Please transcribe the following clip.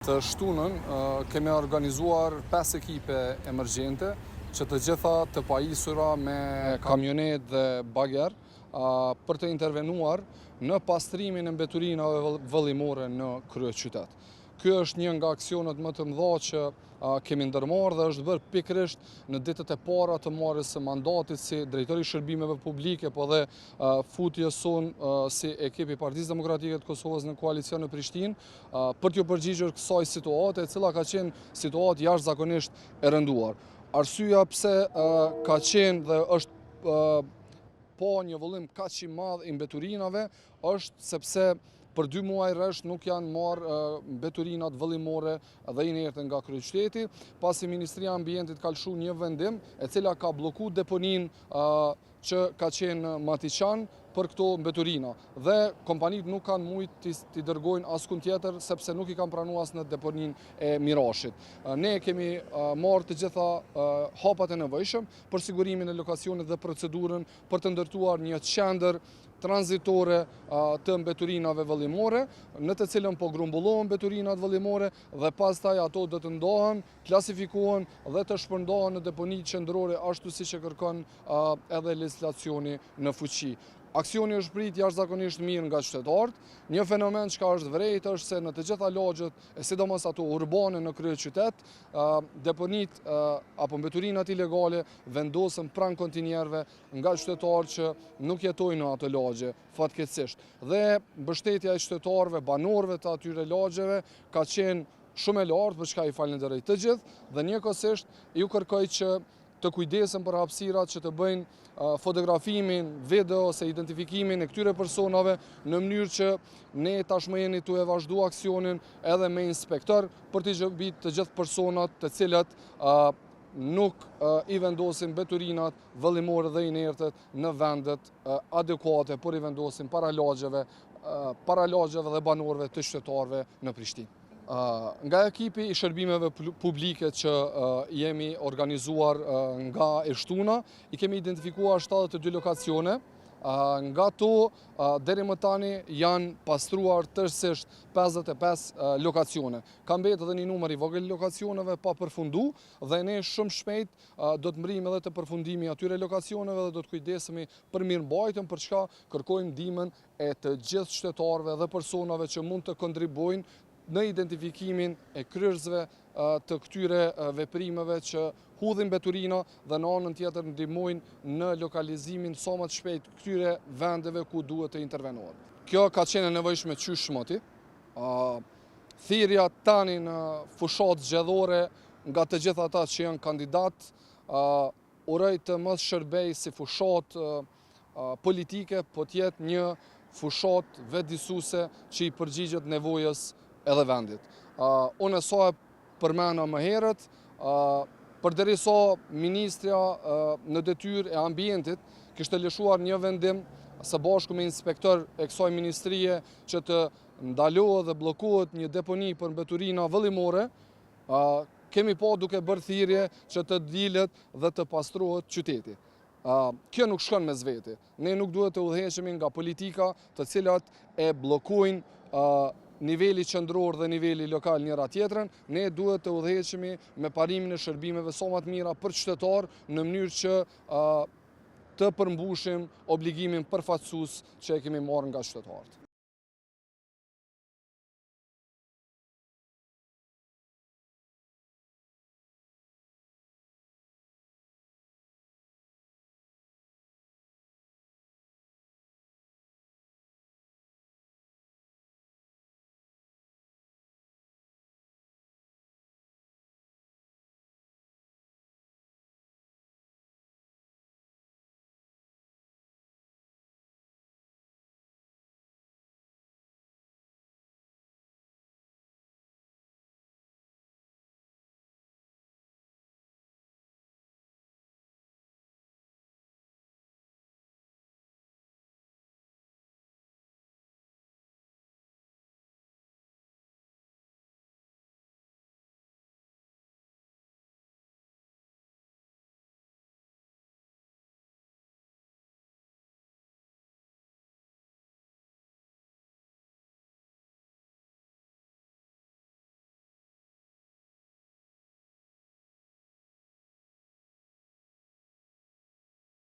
Të shtunën kemi organizuar 5 ekipe emergjente që të gjitha të pajisura me kamionetë dhe bager për të intervenuar në pastrimin e mbeturinave vëllimore në kryeqytet. Ky është një nga aksionet më të mëdha që kemi ndërmarrë dhe është bërë pikërisht në ditët e para të marrjes së mandatit si drejtor i shërbimeve publike, po dhe futjes sonë si ekip i Partisë Demokratike të Kosovës në koalicion në Prishtinë, për t'iu përgjigjur kësaj situate, e cila ka qenë situatë jashtëzakonisht e rënduar. Arsyeja pse ka qenë dhe është po një vëllim kaq i madh i mbeturinave është sepse për dy muaj rresht nuk janë marrë mbeturinat vëllimore dhe inerte nga kryeqyteti, pasi Ministria e Ambientit ka lëshu një vendim e cila ka blloku deponinë që ka qenë në Matiqan për këto mbeturina dhe kompanitë nuk kanë mujt t'i dërgojnë askund tjetër sepse nuk i kanë pranu as në deponinë e Mirashit. Ne kemi marrë të gjitha hapat e nevojshëm për sigurimin e lokacionit dhe procedurën për të ndërtuar një qendër tranzitore të mbeturinave vëllimore, në të cilën po grumbullohen mbeturinat vëllimore dhe pastaj ato do të ndahen, klasifikohen dhe të shpërndahen në deponi qendrore ashtu siç e kërkon edhe legjislacioni në fuqi. Aksioni është prit jashtëzakonisht mirë nga qytetarët. Një fenomen çka është vrejt është se në të gjitha lagjet, e sidomos ato urbane në kryeqytet, deponitë apo mbeturinat ilegale vendosen pranë kontinierëve nga qytetarë që nuk jetojnë në ato lagje, fatkeqësisht. Dhe mbështetja e qytetarëve, banorëve të atyre lagjeve ka qenë shumë e lartë, për çka i falënderoj të gjithë dhe njëkohësisht ju kërkoj që të kujdesen për hapësirat që të bëjnë fotografimin, video ose identifikimin e këtyre personave në mënyrë që ne tashmë jeni tu e vazhdu aksionin edhe me inspektor për t'i gjobit të gjithë personat të cilët nuk i vendosin mbeturinat vëllimore dhe inertet në vendet adekuate, por i vendosin para lagjeve, para lagjeve dhe banorëve të qytetarëve në Prishtinë. Nga ekipi i shërbimeve publike që jemi organizuar nga e shtuna, i kemi identifikuar 72 lokacione, nga to deri më tani janë pastruar tërësisht 55 lokacione. Ka mbetë edhe një numër i vogël lokacioneve pa përfundu dhe ne shumë shpejt do të mbrijmë edhe te përfundimi i atyre lokacioneve dhe do të kujdesemi për mirëmbajtjen, për çka kërkojmë ndihmën e të gjithë qytetarëve dhe personave që mund të kontribuojnë në identifikimin e kryerësve të këtyre veprimeve që hudhin mbeturina dhe në anën tjetër ndihmojnë në lokalizimin sa më të shpejt këtyre vendeve ku duhet të intervenohet. Kjo ka qenë e nevojshme qysh moti. Thirrja tani në fushatë zgjedhore nga të gjithë ata që janë kandidatë, uroj të mos shërbejë si fushatë politike, po të jetë një fushatë vetëdijësuese që i përgjigjet nevojës edhe vendit. Unë sa e përmena më herët, përderisa ministrja në detyrë e ambientit kishte lëshuar një vendim së bashku me inspektor e kësaj ministrie që të ndalohet dhe bllokohet një deponi për mbeturina vëllimore, kemi pa duke bërë thirrje që të dilet dhe të pastrohet qyteti. Kjo nuk shkon mes veti. Ne nuk duhet të udhëheqemi nga politika të cilat e bllokojnë niveli qendror dhe niveli lokal njëra tjetrën, ne duhet të udhëheqemi me parimin e shërbimeve sa më të mira për qytetarë në mënyrë që të përmbushim obligimin përfaqësues që e kemi marrë nga qytetarët.